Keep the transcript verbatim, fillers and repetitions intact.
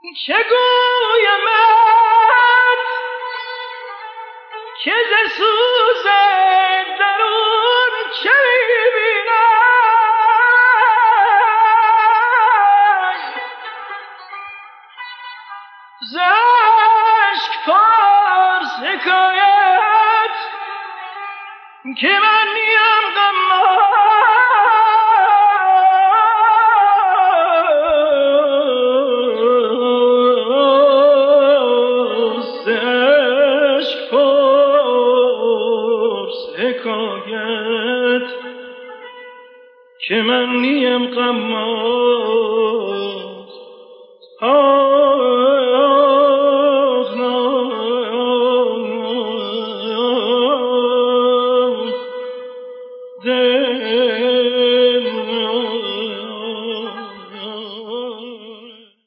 چه گویمت که ز سوز درون چه می‌بینم؟ ز اشک پرس حکایت که من نیم غماز. ز اشک پرس حکایت که من نیم غماز.